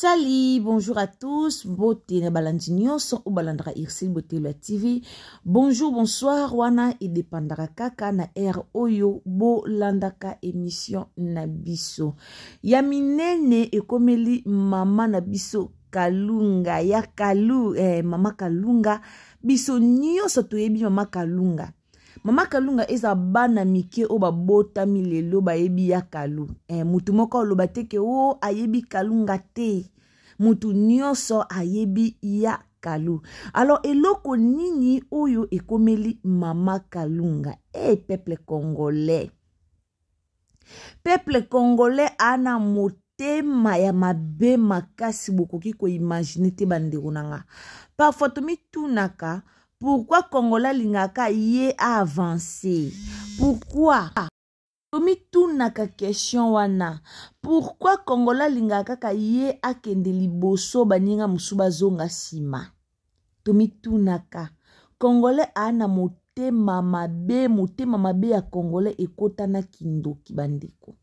Salut, bonjour à tous. Mbote na balandi nyonso oyo balandaka Ursule Botelo ya TV. Bonjour, bonsoir. Wana edepandaka kaka na heure oyo bolandaka émission na biso. Ya minene ekomeli mama na biso Kalunga ya Kalu, eh, mama Kalunga. Biso nyonso toyebi mama Kalunga. Mama Kalunga eza bana mike oyo babotami lelo bayebi ya Kalu. Eh, mutu moko aloba te ke o oh, ayebi Kalunga te. Mutu nyonso ayebi ya Kalu. Alors eloko nini oyo ekomeli mama Kalunga? Eh, peuple congolais. Peuple congolais ana motema ya mabe makasi bokoki koimagine te bandeko na nga. Parfois tomitunaka pourquoi congolais alingaka ye aavance pourquoi tomitunaka question wana pourquoi congolais alingaka kaka ye akende liboso baninga mosusu bazonga nsima tomitunaka congolais aa na motema mabe motema mabe ya congolais ekota na kindoki bandeko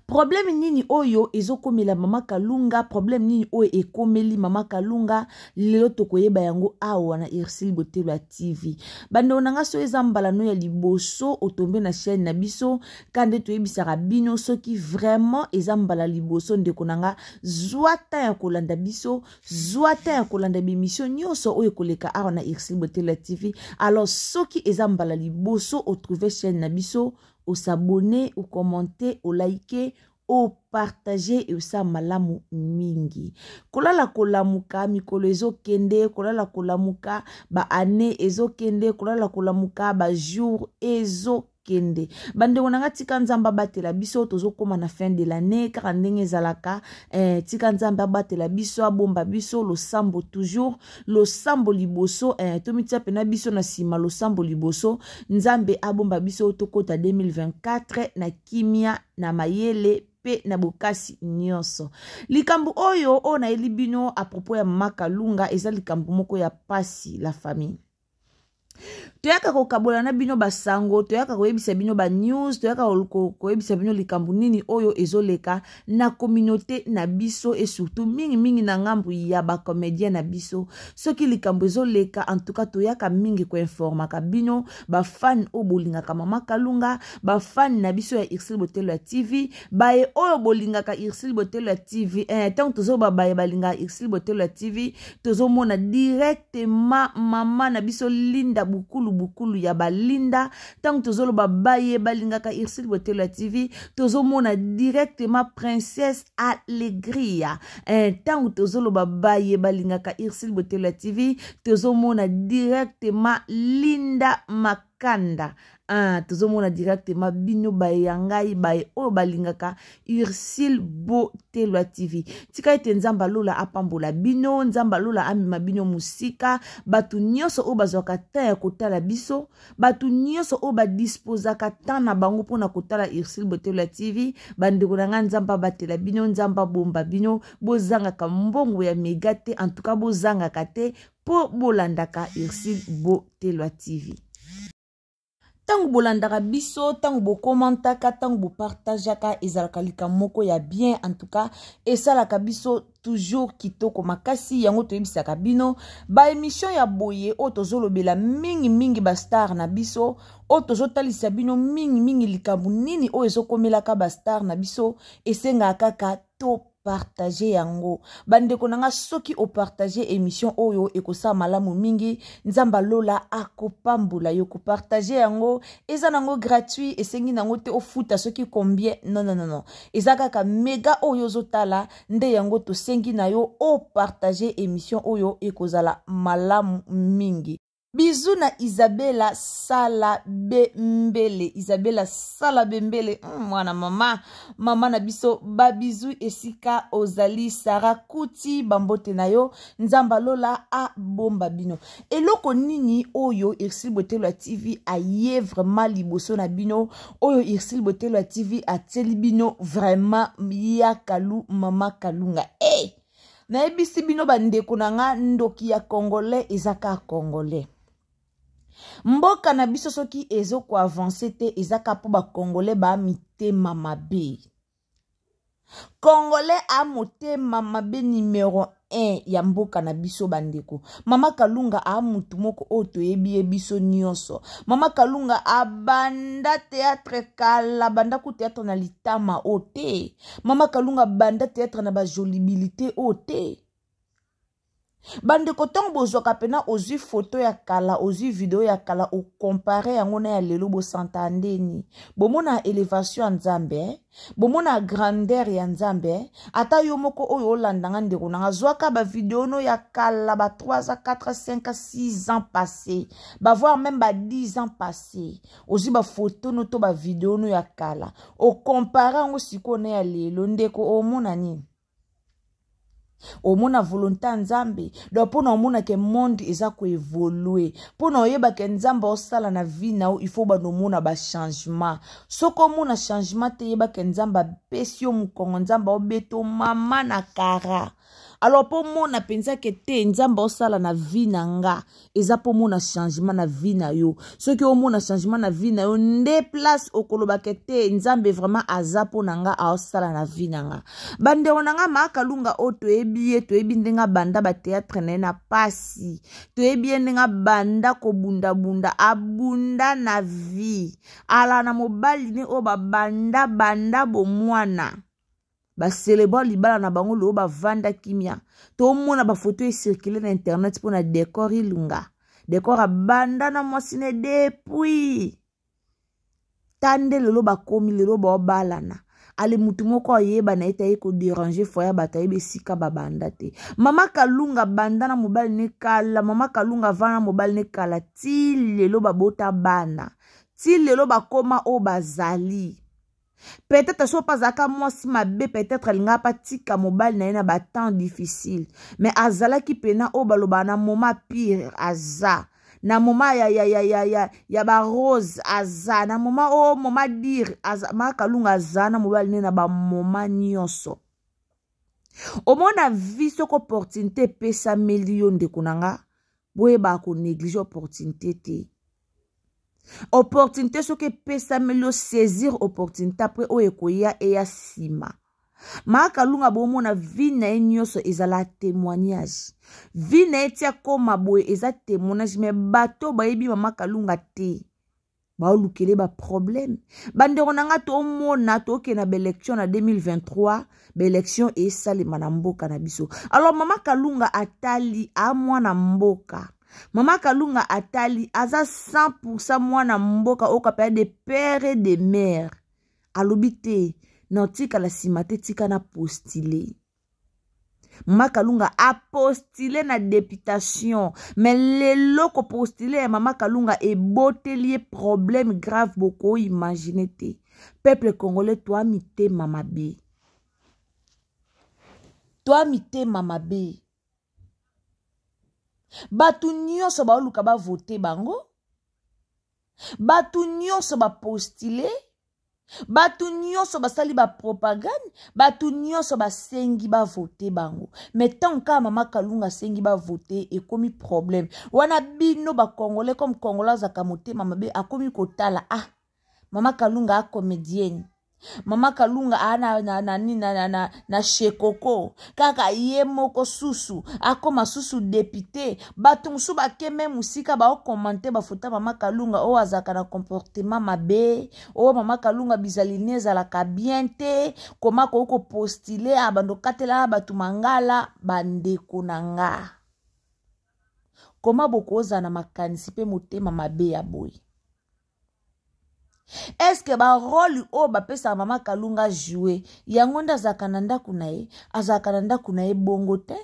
problème nini oyo ezokomela mama kalunga problème nini oyo ekomeli mama kalunga lelo tokoyeba yango awa na Ursule Botelo ya TV bandeko na nga soki eza mbala no ya liboso otombe na chaîne na biso ka nde toyebisaka bino soki vraiment eza mbala liboso ndeko na nga zwa temps ya kolanda biso zwa temps ya kolanda bemission nyonso oyo ekoleka awa na Ursule Botelo ya TV alors soki eza mbala liboso otrouve chaîne na biso osabone okommente olike opartage esala malamu mingi kolala kolamuka mikolo ezokende kolala kolamuka baane ezokende kolala kolamuka bajour ezokende bandeko na nga tika nzambe abatela biso tozokóma na fin de l'année kaka ndenge ezalaka eh, tika nzambe abatela biso abomba biso losambo toujours losambo liboso eh, tomitia mpena biso na nsima losambo liboso nzambe abomba biso tokɔta 2024 na kimia na mayele mpe na bokasi nyonso likambo oyo oyo nayeli bino à propos ya mama kalunga eza likambo moko ya pasi la famille toyaka kokabola na bino basango toyaka koyebisa bino banews toyaka koyebisa bino likambo nini oyo ezoleka na communauté na biso et surtout mingimingi na ngambu ya bacomédien na biso soki likambo ezoleka en tout cas toyaka mingi koinformaka bino bafan oyo bolingaka mama kalunga bafan na biso ya Ursule Botelo ya TV baye oyo bolingaka Ursule Botelo ya TV eh, ntango tozoba baye balingaka Ursule Botelo ya TV tozomona directement mama na biso Linda Bukulu Bukulu ya balinda ntango tozoloba baye balingaka Ursule Botelo ya TV tozomona directement princesse Alegria ntango eh, tozoloba baye balingaka Ursule Botelo ya TV tozomona directement Linda Makanda ah, tozomona directement bino baye ya ngai baye oyo balingaka Ursule Botelo ya TV tika ete nzambe alola apambola bino nzambe alola amema bino mosika bato nyonso oyo bazwaka temps ya kotala biso bato nyonso oyo badisposaka temps na bango mpona kotala Ursule Botelo ya TV bandeko na ngai nzambe abatela bino nzambe abomba bino bozangaka mbongo ya mega te en tout cas bozangaka te mpo bolandaka Ursule Botelo ya TV ntango bolandaka biso ntango bokomantaka ntango bopartageaka ezalaka likambo moko ya bien en tout cas esalaka biso toujours kitoko makasi yango toyebisaka bino baémission ya boye oyo tozolobela mingimingi bastar na biso oyo tozotalisa bino mingimingi likambo nini oyo ezokomelaka bastar na biso esengaka kaka to partage yango bandeko na nga soki opartage émission oyo ekosala malamu mingi nzambe alola akopambola yo kopartage yango eza nango gratuit esengi nango te ofuta soki combien non non non non eza kaka mega oyo ozotala nde yango tosengi na yo opartage émission oyo ekozala malamu mingi bizu na Isabela Sala Bembele Isabela Sala Bembele mwana mama mama na biso babizu esika ozali Sara Kuti bambote na yo nzambe alola abomba bino eloko nini oyo Ursule Botelo ya TV aye vraiment liboso na bino oyo Ursule Botelo ya TV atieli bino vraiment ya Kalu mama Kalunga hey! Nayebisi bino bandeko na nga, ndoki ya congolais eza kaka congolais. Mboka na biso soki ezokoavanse te, eza kaka mpo bacongolais baa mitema mabe. Congolais a motema mabe numero 1 ya mboka na biso. Bandeko, Mama Kalunga a mutu moko oyo toyebi ye biso nyonso. Mama Kalunga abanda théâtre kala, banda ku théâtre na litama oyo te. Mama Kalunga abanda théâtre na bajolibilité oyo te. Bandeko, ntango bozwaka mpena, ozwi foto ya kala, ozwi video ya kala, okompare yango na ya lelo, bosanta ndeni? Bomona elevation ya Nzambe, eh? Bomona grandeur ya Nzambe, eh? Ata yo moko oyo olandanga, ndeko nanga, zwaka bavideo no ya kala, ba 3 ans, 4, 5, 6 ans passé, bavoire même ba 10 ans passé. Ozwi bafoto no to bavideo no ya kala, okompare yango sikoyo na ya lelo, ndeko, omona nini? Omona volonté ya Nzambe. Donc mpo na omona ke monde eza koévoluer, mpo na oyeba ke Nzambe osala na vie na yo, il faut banda omona bachangement. Soki omona changement te, yeba ke Nzambe apesi yo mokongo, Nzambe aobeta mama na kara. Alors mpo omona mpenza ke te, Nzambe osala na vie na nga, eza mpo omona changement na vie na yo. Soki omona changement na vie na yo, nde place okolobaka te, Nzambe vraiment aza mpo na nga, aosala na vie na nga. Bandeko na nga, Maakalunga oyo toyebi ye, toyebi ndenge abanda bateatre na ye na pasi, toyebi ye ndenge abanda kobundabunda, abunda na vie, ala na mobali ne oyo babanda banda bomwana, bacelebre libala na bango, loo bavanda kimia. Tomona bafoto ecircule na internet mpona Decor Ilunga. Decor abanda na mwasi ne depuis ta nde lelo bakomi, lelo baobalana. Ale mutu moko ayeba na ye te, aye koderange foyer bato, ayebi esika babanda te. Mama Kalunga banda na mobali ne kala, Mama Kalunga avanda na mobali ne kala, ti lelo babota bana, ti lelo bakoma oyo bazali. Peut-être so mpe azalaka mwasi mabe, peut-être alingaka mpe atika mobali na ye na batemps difficile, mais azalaki mpena oyo balobaka na moment pire aza, na moment ya barose aza, na moment oyo moment dire aza. Makalunga aza na mobali ne na bamoment nyonso. Omona vie, soki opportunité epesameli yo, ndeko na nga, boyebaka konéglige opportunité te. Opportunité soki epesameli yo, saisir opportunité. Après oyo ekoya eya nsima. Maakalunga, bomona vie na ye nyonso ezala témoignage. Vie na ye ti akóma boye eza témoignage, mais bato bayebi Mama Kalunga te, baolukele baproblème. Bandeko na nga, tomona tokende na baélection na 2023, baélection esalema na mboka na biso. Alors Mama Kalunga atali amwana mboka, Mama Kalunga atali aza 100 mwana mboka oyo kapaya de père et de mère. Alobi te, na otikala nsima te, tika na postule. Mama Kalunga apostule na députation, mais lelo kopostule ya Mama Kalunga eboteli ye problème grave, bokoimagine te. Peuple congolais, toa mitema mabe, toa mitema mabe. Bato nyonso baoluka bavote bango, bato nyonso bapostule, bato nyonso basali bapropagande, bato nyonso basengi bavote bango. Mais ntango kaka Mama Kalunga asengi bavote, ekomi problème wana. Bino bacongolais, comme congolais azalaka motema mabe, akomi kotala: ah, Mama Kalunga acomédienne, Mama Kalunga aa na, na, na, na, na, na, na shekoko kaka ye moko susu akóma susu député. Bato mosusu bakeme mosika, baokomante bafuta Mama Kalunga oyo azalaka na comportement mabe, oyo Mama Kalunga bizalini ezalaka bien te, koma koki kopostule, abando okatela bato mangala. Bandeko na nga, koma bokozala na makanisi mpe motema mabe ya boye? Eske barole oyo bapesaka Mama Kalunga joue yango nde azalaka na ndako na ye? Azalaka na ndako na ye bongo te.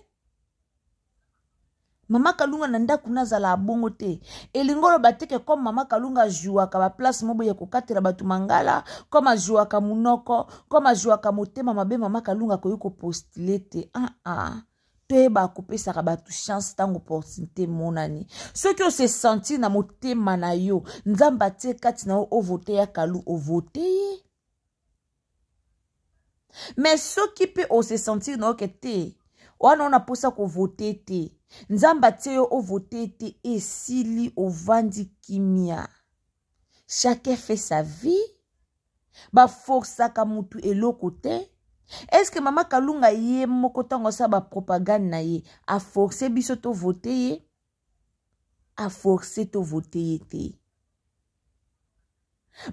Mama Kalunga na ndako na azalaka bongo te. Elingi oloba te ke comme Mama Kalunga ajouaka baplace mo boye kokatela bato mangala, comme ajouaka monoko, comme ajouaka motema mabe, Mama Kalunga akoki kopostule te. Ah ah, toyeba kopesaka bato chance ntango opportunité emonani. Soki ose sentir na motema na yo, Nzambe atie kati na yo ovote ya Kalu, ovote ye. Mais soki mpe ose sentir na yo ke te, Wana ona mposa kovote te, Nzambe atie yo ovote te, esili, ovandi kimia. Chacun fait sa vie. Baforsaka mutu eloko te. Eske mama Kalunga ye moko ntango asala bapropagande na ye aforce biso tovote ye? Aforce tovote ye te.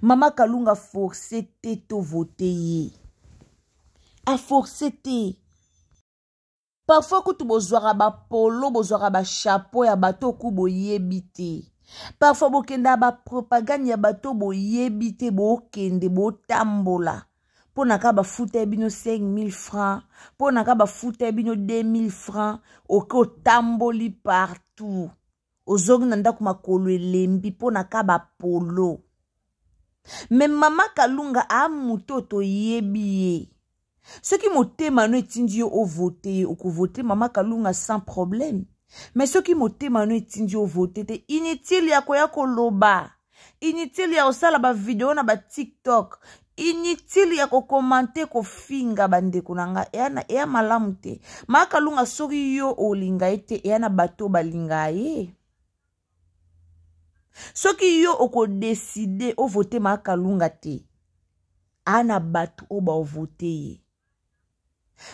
Mama Kalunga force te tovote ye, aforce te. Parfois kutu bozwaka bapolo, bozwaka bachapeau ya bato oku boyebi te. Parfois bokendaka bapropagande ya bato boyebi te, bokende botambola mpo na ka bafuta ye bino 5000 francs, mpo na ka bafuta ye bino 2000 francs, oke otamboli partout, ozongi na ndako makolo elembi mpo na ka bapolo. Me mama Kalunga a moto oyo toyebi ye, soki motema no etindi yo ovote ye, okovote mama Kalunga sans problème. Me soki motema no etindi yo ovote te, inutile ya koya koloba, inutile ya kosala bavideo na batiktok, inutile ya kokomante, kofinga bandeko na nga, eya malamu te. Mama Kalunga, soki yo olinga ye te, eya na bato balinga ye. Soki yo okodeside ovote Mama Kalunga te, aa na bato oyo baovote ye.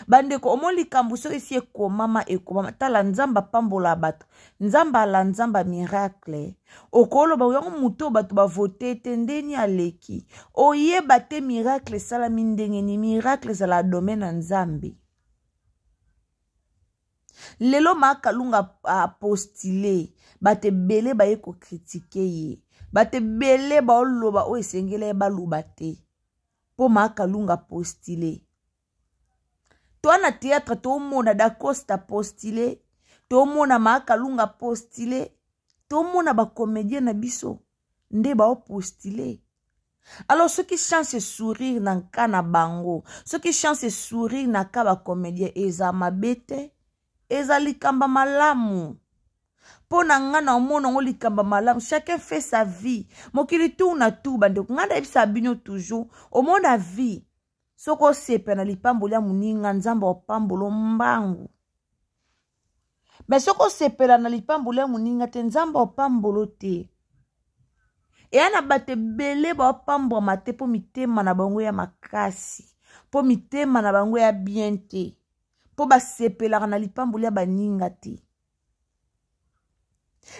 Bandeko, omoni likambo soki esi ekomama, ekomama. Tala, Nzambe apambola bato, Nzambe ala, Nzambe ya miracle. Okoloba yango moto oyo bato bavote te ndeni aleki, oyeba te miracle esalami ndenge ni. Miracle ezala domaine ya Nzambe. Lelo Mama Kalunga apostile, bato ebele baye kokritike ye, bato ebele baoloba oyo esengeli ye baloba te, mpo Mama Kalunga postile. To na théâtre tomona Dacosta postile, tomona Mama Kalunga postile, tomona bacomédien na biso nde baopostile. Alors soki chance sourire na nka na bango, soki chance sourire na ka bacomédien, eza mabe te, eza likambo malamu. Mpo na nga na omona yango likambo malamu. Chacun fait sa vie, mokili tour na tour. Bandeko, ngai nayebisa bino toujours, omona vie, soki osepela na lipamboli ya moninga, Nzambe opambolo mbangu. Me soki osepela na lipamboli ya moninga te, Nzambe opambolo te. Eya na bato ebele baopambwama te mpo mitema na bango ya makasi, mpo mitema na bango ya bien te, mpo basepelaka na lipamboli ya baninga te.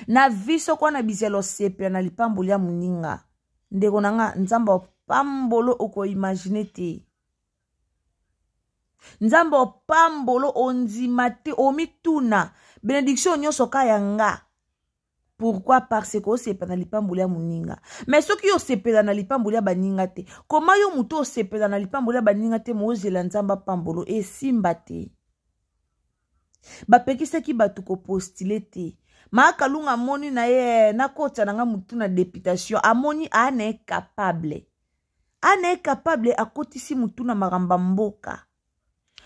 Na vi, soki wana bizela osepela na lipamboli ya moninga, ndeko na nga, Nzambe opambolo okoimagine te. Nzambe opambolo ondima te, omituna benediction nyonso ka ya nga. Pourquoi? Parce que osepela na lipamboli ya moninga. Mais soki yo osepela na lipamboli ya baninga te, koma yo moto osepela na lipamboli ya baninga te, moozela Nzambe apambolo, esimba te. Bapekisaki bato kopostile te. Mama Kalunga amoni na ye nakotisa na nga motu na deputation, amoni aa na ye capable, aa na ye capable, akotisi motu na makambo ya mboka.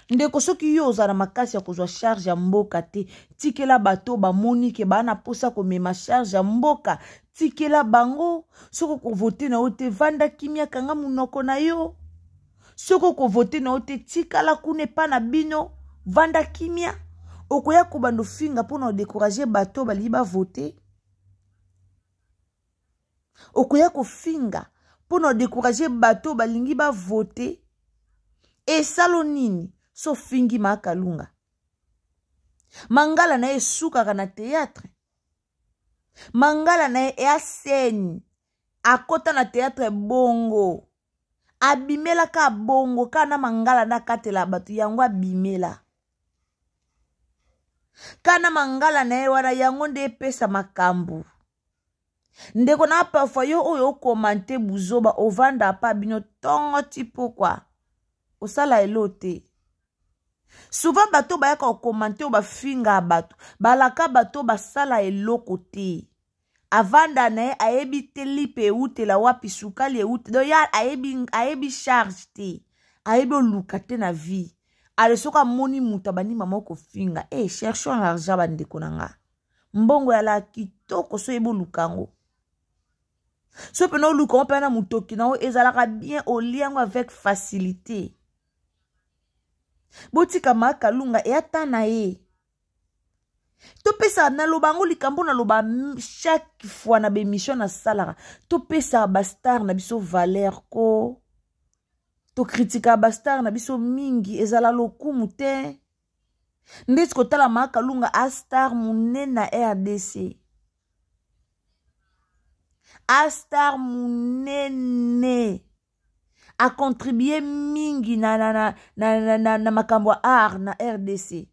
Ndeko, soki yo oza na makasi ya kozwa charge ya mboka te, tikela bato bamoni ke baa na mposa komema charge ya mboka, tikela bango. Soki okovote na yo te, vanda kimia, kanga monoko na yo. Soki okovote na yo te, tikala kuna epa na bino, vanda kimia. Okoya kobanda ofinga mpona odécourage bato balingi bavote. Okoya kofinga mpona odécourage bato balingi bavote. Esalo nini so ofingi Mama Kalunga? Mangala na ye esukaka na théâtre, mangala na ye eya scène, akota na théâtre bongo abimelaka bongo kaka na mangala nde akatela bato yango, abimela kaka na mangala na ye wana, yango nde epesa makambo. Ndeko na parfois yo oyo okomante buzoba, ovanda pa bino ntongo ti pokwa, osala elo te. Souvent bato bayaka kokomante oyo bafinga bato, balaka bato basala eloko te, avanda na ye, ayebi te lipe eutela wapi, sukali eute, donc ya ayebi, ayebi charge te, ayebi oluka te na vie. Ale soki amoni moto abandi mama kofinga. E hey, cherchons l'argent, bandeko na nga, mbongo yala kitoko. So oyebi oluka yango, so mpena oluka yango mpena na motoki na yo, ezalaka bien, olia yango avec facilité. Botika ma Kalunga eya ta na ye. Topesa naloba yango likambo naloba chaque fois na bemission nasalaka, topesaka bastar na biso valeur ko. Tokritikaka bastar na biso mingi, ezala lokumu te. Ndeti kotala ma Kalunga a star monene na RDC. A star monene. A contribuer mingi na, na, na, na, na, na, na makambo ya art na RDC.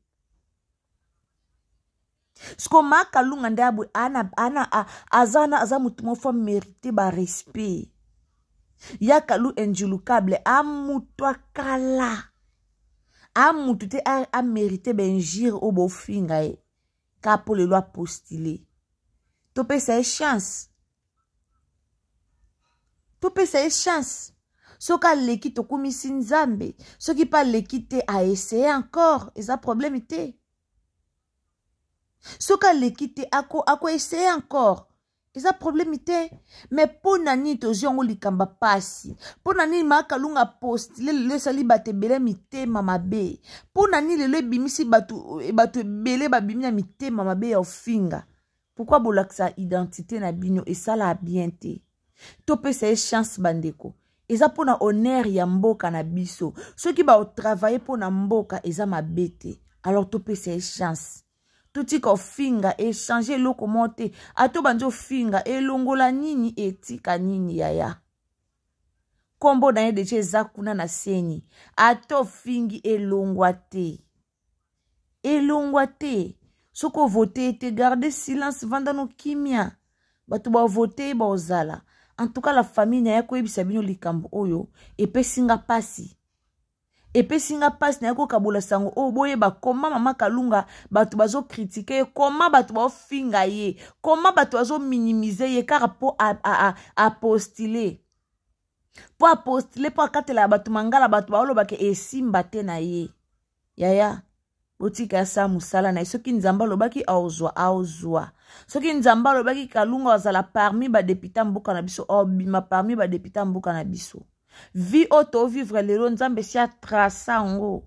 Siko ma Kalunga nde abwe ana, ana, a, aza na, aza motu moko fo mérite ba respect. Ya Kalu injulukable a motu akala. A motu te a, a mérite ba injure oyo bofinga ye. Ka po lelo a postuler. Topesa ye chance. Topesa ye chance. Soki aleki tokumisi Nzambe, soki pa aleki te a essayer encore, eza problème te. Soki aleki te ako, ako essayer encore, eza problème te. Mais mpo na nini tozwi yango likambo pasi? Mpo na nini ma Kalunga postule lelo esali bato ebele mitema mabe? Mpo na nini lelo ebimisi bato, bato ebele babimi na mitema mabe ya ofinga? Pourquoi bolakisa identité na bino esala bien te? Topesa ye chance bandeko. Eza mpona honneur ya mboka na biso. Soki ba travailler mpona mboka eza mabe te. Alors topesa ye chance. Totika ofinga, échanger eloko moko te. Ato banzi ofinga, elongola nini, etika nini yaya. Kombo na ye deja eza kuna na seni. Ato ofingi elongwa te. Elongwa te. Soki ovote te, garde silence, vanda no kimia. Bato ba vote ba ozala. En tout cas la famille na ya koyebisa bino likambo oyo epesi nga pasi. Epesi nga pasi na ya kokabola sango oyo boyeba koma mama Kalunga bato bazo critiquer ye, koma bato baofinga ye, koma bato bazo minimiser ye kaka po a postuler. Po a postuler, po akatela bato mangala, bato baolobaka esimba te na ye. Yaya, botika ya sa mosala na ye. Soki Nzambe alobaki aozwa, aozwa. Soki Nzambe alobaki Kalunga azala parmi ba député mboka na biso, obima parmi ba député mboka na biso. Vie oyo to vivre lelo, Nzambe si a traça yango.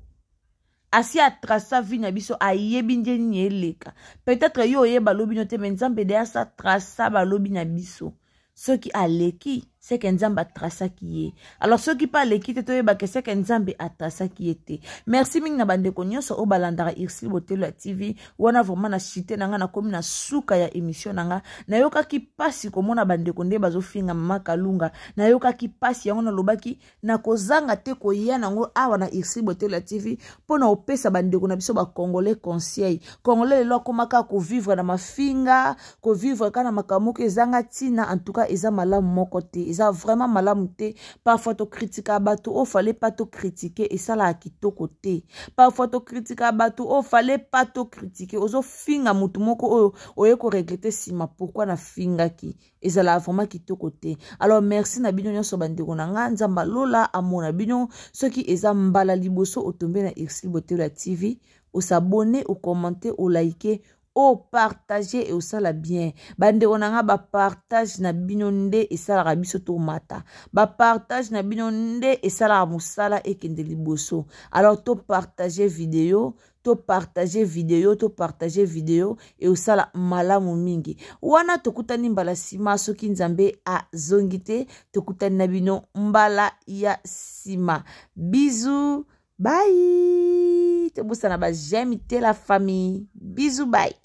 Asi a traça vie na biso, ayebi nde nini eleka. Peut-être yo oyeba lobi no te, mais Nzambe de asa traça ba lobi na biso. Soki aleki, c'est que Nzambe atrasaki ye. Alors soki pa aleki te, toyeba ke c'est que Nzambe atrasaki ye te. Merci mingi na bandeko nyonso oyo balandaka Ursule Botelo ya TV. Wana vraiment na chute na nga, nakomi na suka ya émission na nga. Nayokaki pasi komona bandeko nde bazofinga Mama Kalunga. Nayokaki pasi yango nalobaki nakozanga te koya nango awa na Ursule Botelo ya TV mpo na kopesa bandeko na biso ba Congolais conseil. Congolais lelo akomaka kovivre na mafinga, kovivre kaka na makambo moko ezanga ntina. En tout cas eza malamu moko te, eza vraiment malamu te. Parfois tokritika bato oyo fallait pas tokritike, esalaka kitoko te. Parfois tokritika bato oyo fallait pas tokritike, ozofinga motu moko oyo oye koregrete nsima pourquoi nafingaki, ezalaka vraiment kitoko te. Alors merci na bino nyonso bandeko na nga, Nzambe alola amona bino. Soki eza mbala liboso otombe na Ursule Botelo ya TV, osabonne, okommente, olike, opartage e osala bien. Bandeko na nga, bapartage na bino nde esalaka biso tomata, bapartage na bino nde esalaka mosala ekende liboso. Alors topartage video, topartage video, topartage video e osala malamu mingi. Wana tokutani mbala nsima, soki Nzambe azongi te, tokutani na bino mbala ya nsima. Bisous, bye. Tobosana ba j'aime te la famille. Bisous, bye.